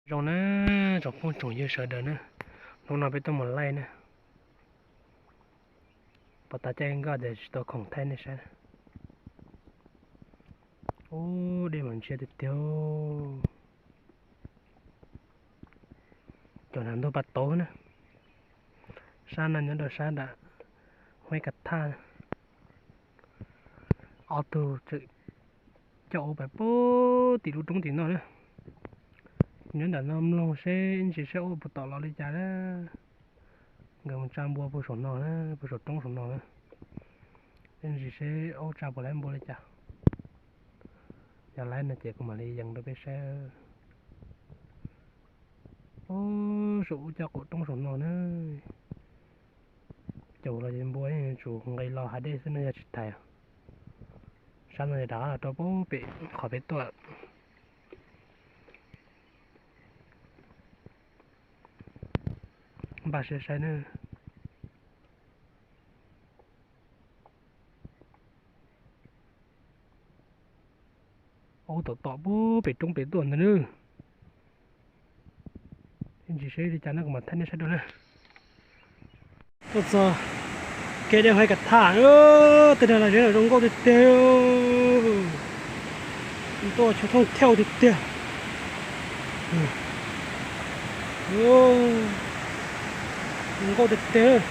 Zoo na, tsoom phooj tsoom ywg sawv daws na, hnub no peb tuaj mus laij na. Pom tas caij nkoj tias tsis tau khoom thaij nej saib. Ub, dej mas ntshiab tiag tiag. Cov nram ntug pas tauv na. Sab no nyob rau sab nram Huab Ka Thaj. Ob tug tseem coj ua pais pub tim lub roob tim no na. Nyob nram no mloog seb ib ntsis seb ua puas tom los li cas na. Nkawd mus tsa npua puag saum no na, puag saum roob saum no na. Ib ntsis seb ua tsa puas laib npua li cas. Yog laib no ces kuv mam li yees rau peb saib. Ub, saum ub caj qaum roob saum no na. Caum los ces npua yeej yuav tsum nqis los hav dej xwb no yog tsis thaiv. Sab no ces rov qab los rau pem qhov peb tuaj. Npaj siab saib na. Ub, tom tom pub pem roob pem tuaj ntag na. Ib ntsis seb li cas no kuv mam thaij nej saib dua na. Tuaj txog kev dej Huab Ka Thaj, tej dag los zeb los zoo nkauj tiag tiag. Tuaj chaw thooj thiauj tiag tiag. Zoo nkauj tiag tiag.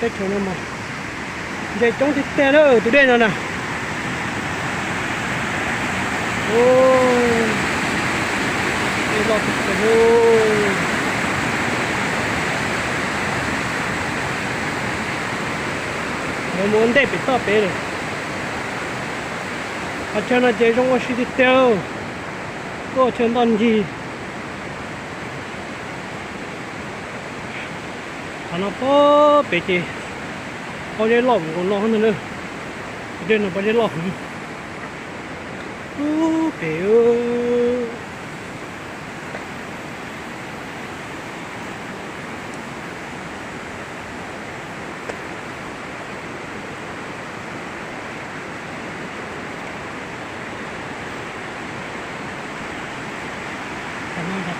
Teb chaws no mas ntses coob tiag tiag na tus dej no na. Dej loj tiag tiag. Lawv mus ua ntej pem toj pem lawm. Qhov chaw no ces zoo ua si tiag tiag. Tuaj chaw ntoj ncig. Qhov no pem ces pob zeb loj nkaus no ntag na. Tus dej no pob zeb loj heev. Ub, pem.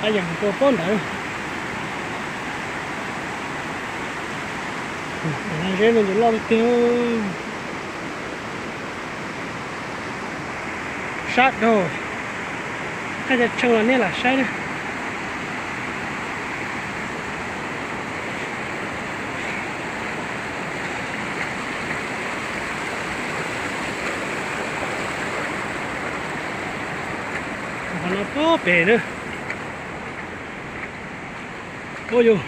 Qab yees tuaj pob ntawd. Zeb no ces loj tiag tiag. Sab dhau. Qab tshee los nej lam saib na. Qhov no pob pem na. Ub yus,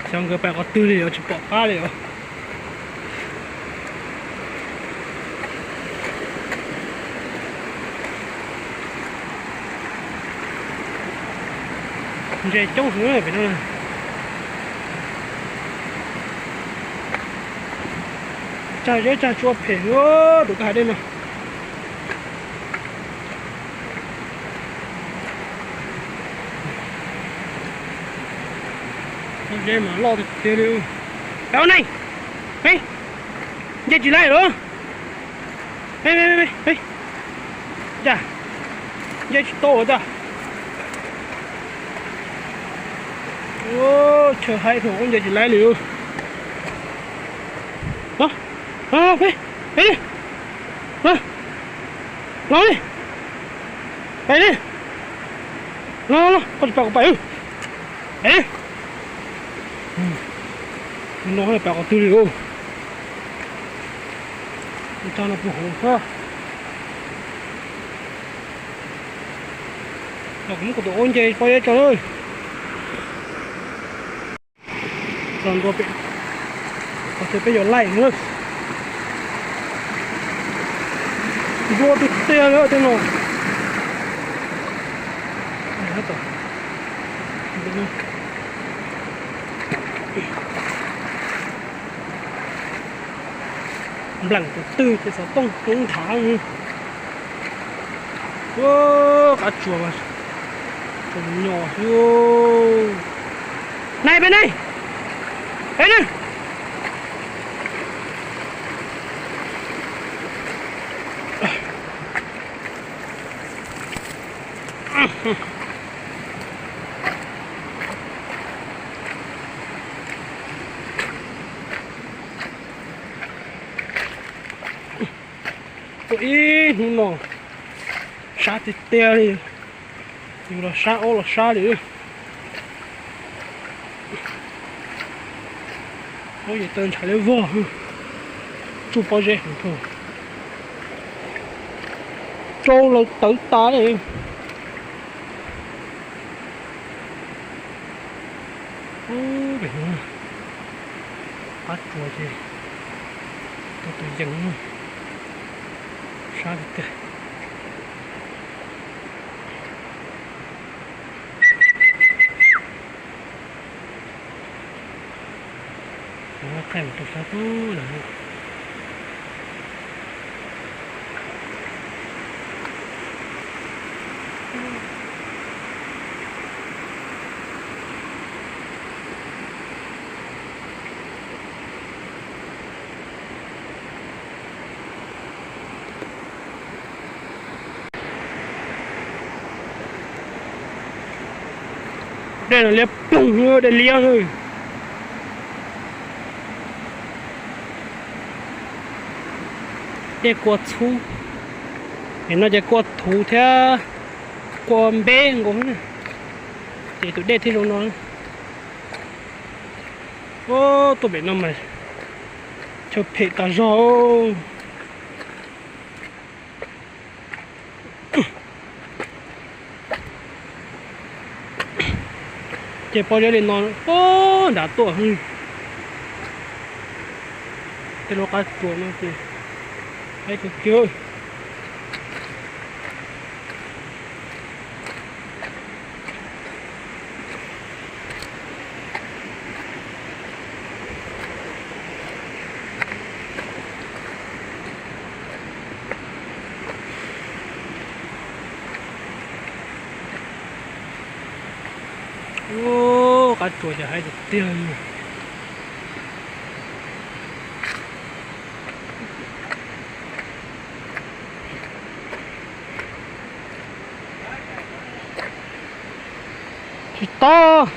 xyov nkawd pais qhov twg li os, tsis pom qab li os. Ntses coob heev pem no. Tsag zeb tsag tsua phem tus kwj ha dej no. Zeb mas loj tiag tiag li. Peb ua neej, nce tsis laib lawm. Cas nce tsis tau cas. Chaw haib dhau nce tsis laib li. Los, los, peb, peb li. Los li. Peb li. Los, los, koj tsis pais kuv pais. Peb li. No pais qhov twg li os. Tso no puag hauv xwb. Los kuv muab kuv tus aub nce pob zeb tso na. Txog ntua pem qhov chaw peb yuav laij na. Nplua tiag tiag li tej no. Npleem tus twg ces xov tooj hloov nthav. Ua, qab tsuas mas tseem nyos xwb. Nai peb ne, peb ne. Tuaj ib hnub no sab tiag tiag li, yus los sab, ob los sab li. Ob yus tawv ntshai li vog, tsuj pob zeb heev, rau lawv tawv tas li. Ub, pem no qab tsuas ces tus tus yees sab tiag tiag. Qhaij mus rau sab tod lawm. Dej no liab ploog, dej liab. Dej kua txhub, es no ces kua thuv thiab kua npeb nkaus, ces tus dej thiaj zoo no. Tuaj pem no mas chaw phem tas zog. Ces pob zeb li no, nrad tuaj, tej lub qab tsuas no ces haib kawg kiag. Ub, qab tsuas ces haib tiag tiag li. Tsis tau.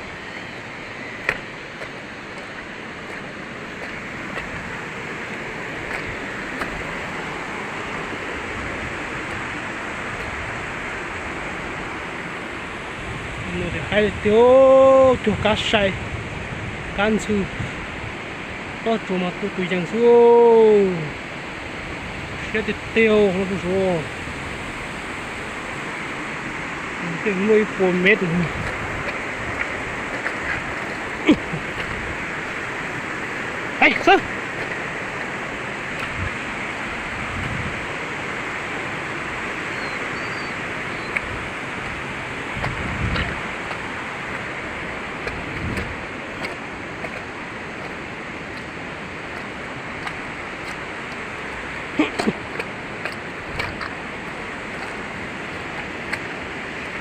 Haib tiag, cuag kab sai, kab ntxhw, pob tsuas mas tu tus yees xwb. Siab tiag tiag no tus suav, tej muaj ib puas mev tus. Xwb.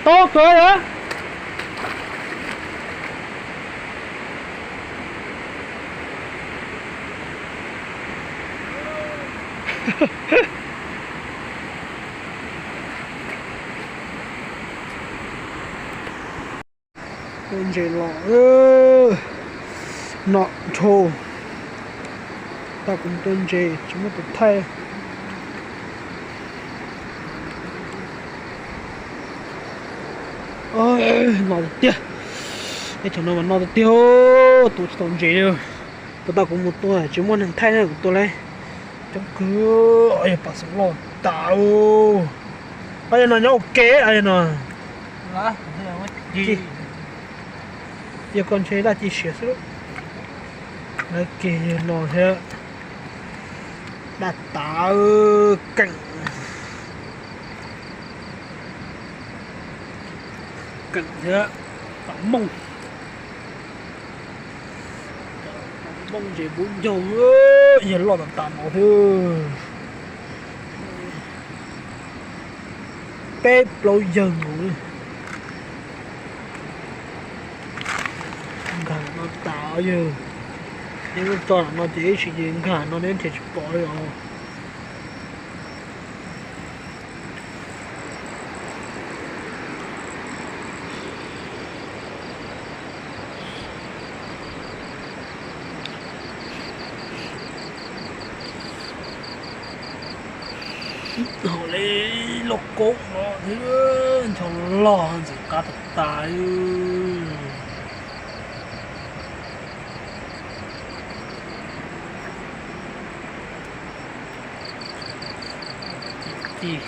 Tau kawg lawm. Tua ntses los, no nrho, tau kuv tua ntses tsis muaj tus thaij. No tiag tiag, ib thaum no mas no tiag tiag, tua tsis tau ntses li. Puas tau kuv mus tua tsis muaj neeg thaij na, kuv tua lawm. Coob kawg, yog pam xeem loj tas. Yog no nyob ua ke no. Yog koj ntshe daj ci siav xwb. Lawv kiag yawg no thiab. Daj tas, keem, keem thiab. Pam mooj, pam mooj ntses npub ncaug, yawg loj tas tas no thiab. Peb plaub yawg nkaus. Nkag no tas yawg, neb muab tso no ces ib sim ces nkag no neb nrhiav tsis pom li os. Hauv li lauj kaub no thiab, ncho loj ntxim qab tas tas.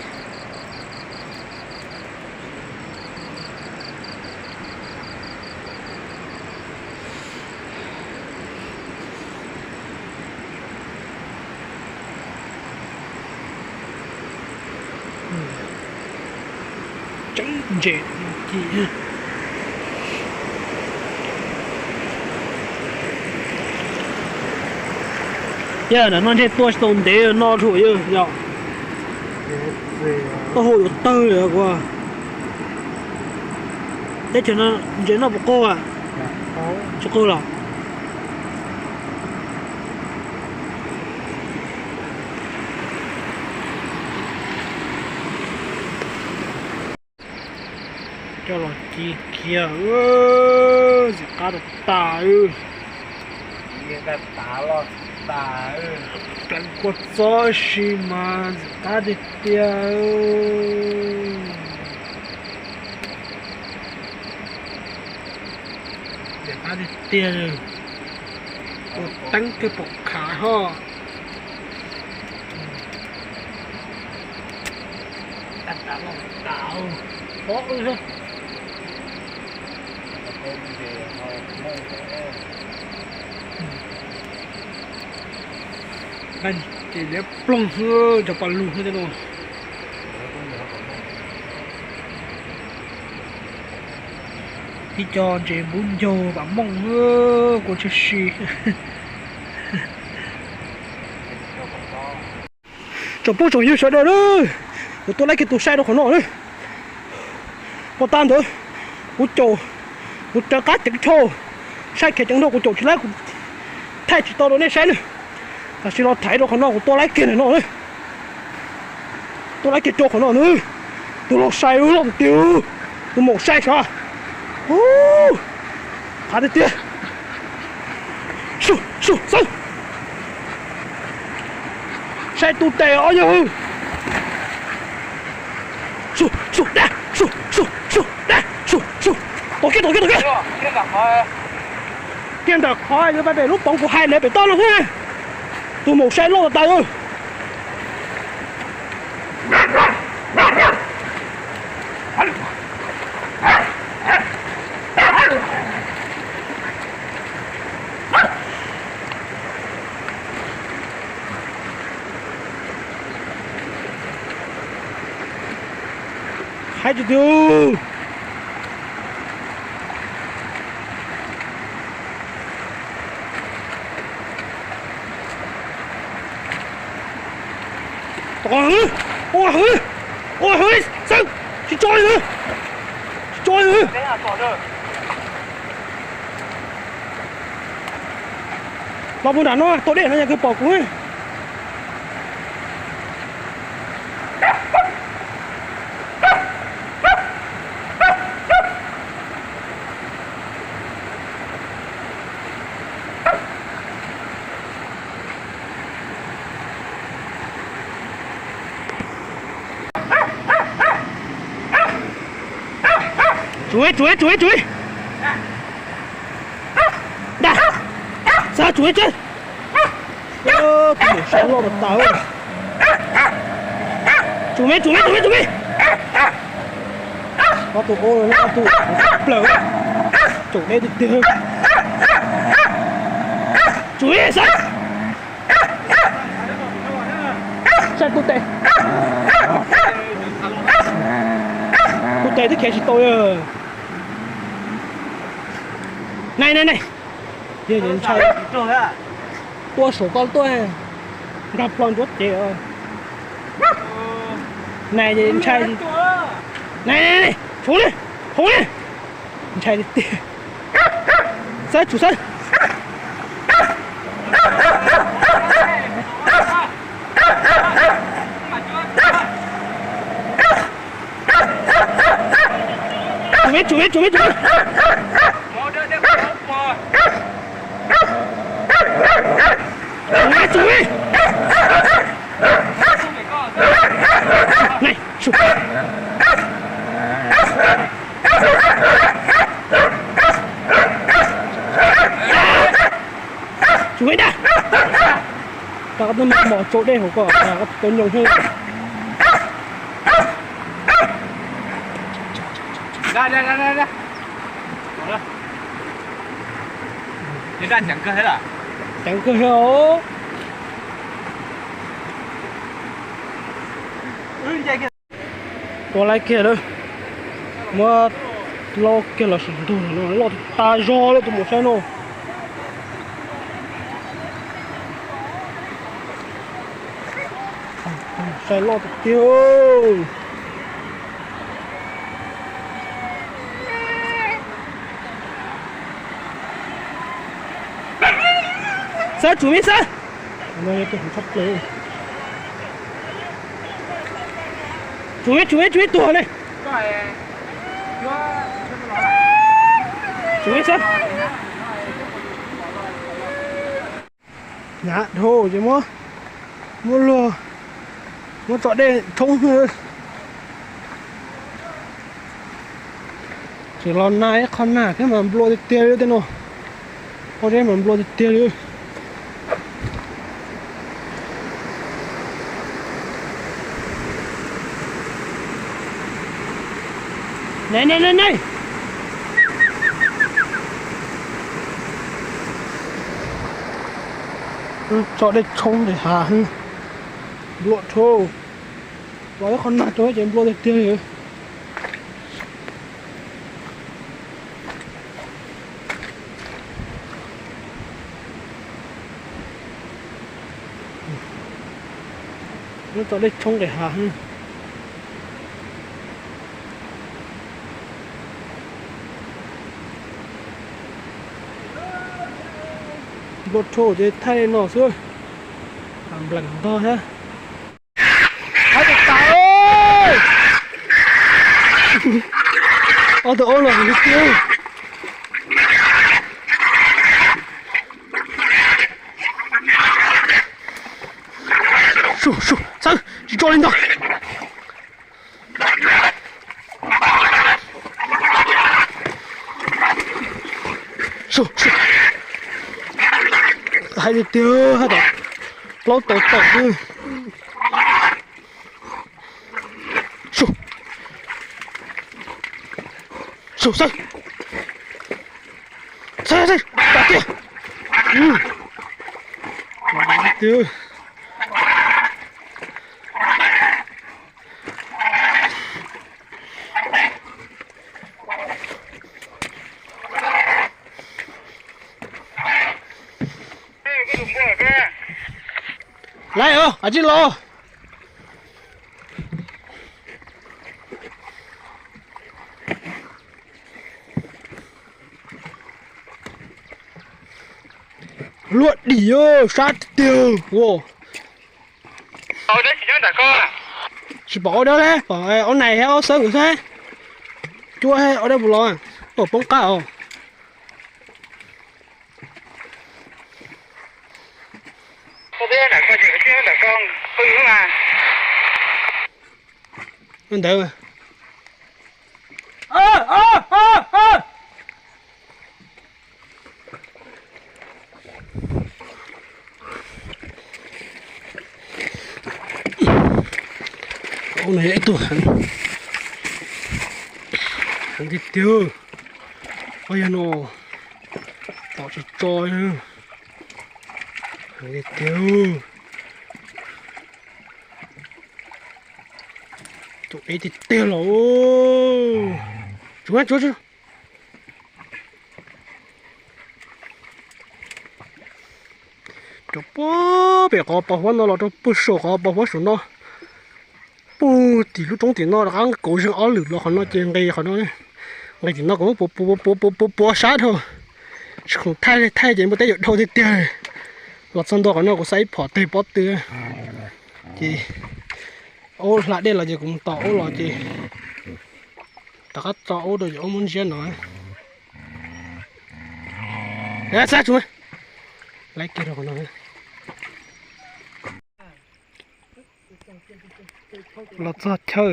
Tseeb ntses ci. Yog ntawm no ntshe tua tsis tau ntev no rhuam yog yog. Taub hau yuav tawg li os. Teb chaws no ntses noj puas qaug? Tsis qaug los? Coj los ci kiag, ntxim qab tas tas. Pleev kua txob si mas ntxim qab tiag tiag. Ntxim qab tiag tiag. Ua teeb kiag pom khav ho. Ces liab ploog xwb, cov pas lug xwb no. Ib co ntses npub ncaug pas mooj, kua tshwm sim. Tsoom phooj tsoom ywg sawv daws na, kuv tuaj laib kiag tus saib rau qhov no na. Pov tag ntawd kuv caum, kuv rov qab ceev dhau, saib khiav ceev dhau kuv caum tsis laib, kuv thaij tsis tau rau nej saib na. Tam sim los thaiv rau qhov no kuv tuaj laib kiag ntawm no na. Tuaj laib kiag rau qhov no na. Tus laus sai loj tiag, tus maum sai sav. Qhav tiag tiag. Xub xub xwb. Saib tus tes ob yawg. Xub xub dab, xub xub xub dab, xub xub. Tom kiag tom kiag tom kiag. Kiag ntawm qhov yuav pais pem lub poov kuv hais ntawd pem toj no xwb. Tus maum sai loj tas tas. Haib tiag tiag. Ua hwv, ua hwv, ua hwv, xeeb, tsis tso li, tsis tso li. Los puag nram no, tua dej no yog kawg pom kuv. Tsuav, tsuav, tsuav. Dag, xav tsuav tso. Tus maum sai loj tas tas. Tsuav me, tsuav me, tsuav me, tsuav me. Ob tug ub, ob tug plaws. Tsuav me tiag tiag. Tsuav me xav. Saib tus tes. Tus tes twb khiav tsis tau. Nai nai nai. Yog ntshai. Tua saum koj tuaj, nkag plho ntsuab cev. Nai ntshai. Nai nai nai, hoob li, hoob li. Ntshai tiag tiag. Xawb, tsum xawb. Tsum me, tsum me, tsum me, tsum me. Tsum me, tsum me. Tsuas ib dag, rau qab tub mom tso dej hauv ko, tau nyoos thiab. Ceev kawg thiab os. Tua laib kiag lawm, muab laub kiag los sim ntug no, loj tas zog lawm tus maum saib no. Saib loj tiag tiag. Xab, tsum me xab. Tsum me, tsum me, tsum me tuag ne. Tsum me xab. Hnyav dhau ces muab, muab luag, muab tso dej tshoob. Tseem los nag ib qho nag thiab mas nplua tiag tiag li tej no. Qhov zeb mas nplua tiag tiag li. Ne ne ne ne. Tso dej tshoob ntawm hav, nplua dhau. Los ib qho nag rau ces nplua tiag tiag li. Muab tso dej tshoob ntawm hav. Nplua dhau ces thaij no xwb, nplees ntog thiab. Haib tas tas. Ob tug aub no heev li tiag. Su, su, Xawb, tsis tso li ntag. Su, su. Haib tiag tiag, haj tau plaub tau tawm xwb. Su, su, Xawb. Xawb, Xawb, tas tiag. Tiag. Lawm, kav tsij los. Luaj dim, sab tiag tiag. Tsis pom aub dawb thiab, pom aub nais thiab aub xawb nkawd xwb. Cuab thiab aub dawb puas los, poob qab os. Ntawd. Aub no yog ib tug heev, heev tiag tiag. Aub yog no tom tsis tso, heev tiag tiag. Tus ev tiag tiag los. Tsuav, tsuav, tsuav. Rau puag pem qhov pos huab no los rau puag saum qhov pos huab saum no. Puag tim lub roob tim no rov qab kauv zeeg ob lwm los qhov no ces nqis qhov no. Nqis tim no kuv muab puav puav puav puav sab dhau. Tsis khoom thaij li, thaij ces npua teb yuav dhau tiag tiag. Los txog ntua qhov no kuv xa ib phom teg pob tw. Ces aub hla dej los ces kuv mus tos aub los ces rov qab tso aub rau ces aub muab ntsiab no. Xab tsuav, laib kiag rau qhov no. Los txog chaw,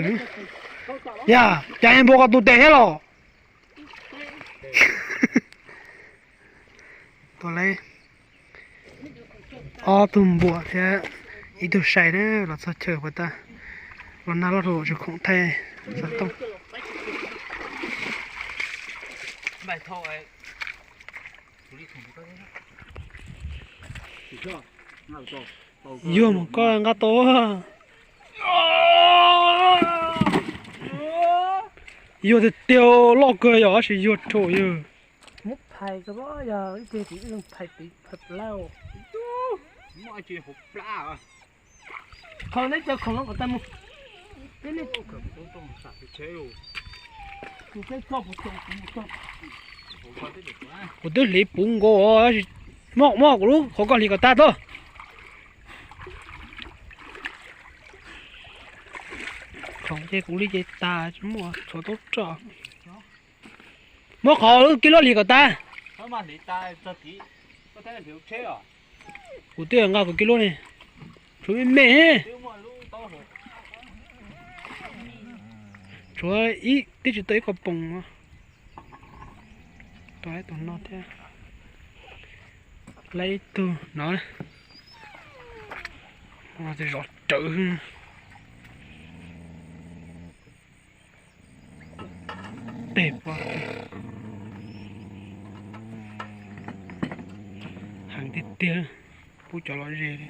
yog cas npua koj tu tes thiab los? Tua lawm ob tug npua thiab ib tug sai na, los txog chaw puas tag, los nag loj rau tsis khoom thaij xov tooj. Yuag mas koj nqa tau. Yuag tiag tiag, loj kawg yog tab sis yuag rau yog. Muab phais ko yog ib teg tim phais tim phais plab. Muaj tsis hauv plab. Kho neb cov khoom no kom tag mus. Kuv twb hliv puv nkaus, mob mob kuv lub qhov koj hliv kom tag tod. Khoom ces kuv li ces tas tsis muaj tshuav tub roj. Muab qhov kib lub hliv kom tag. Kuv twb nqa kuv kib lub ne, tshuav me me. Tshuav ib tib tsis tau ib qho poom. Tua ib tug no thiab, lawm ib tug no. Zov rawv. Tej pom heev tiag tiag, pub cov lom zem li.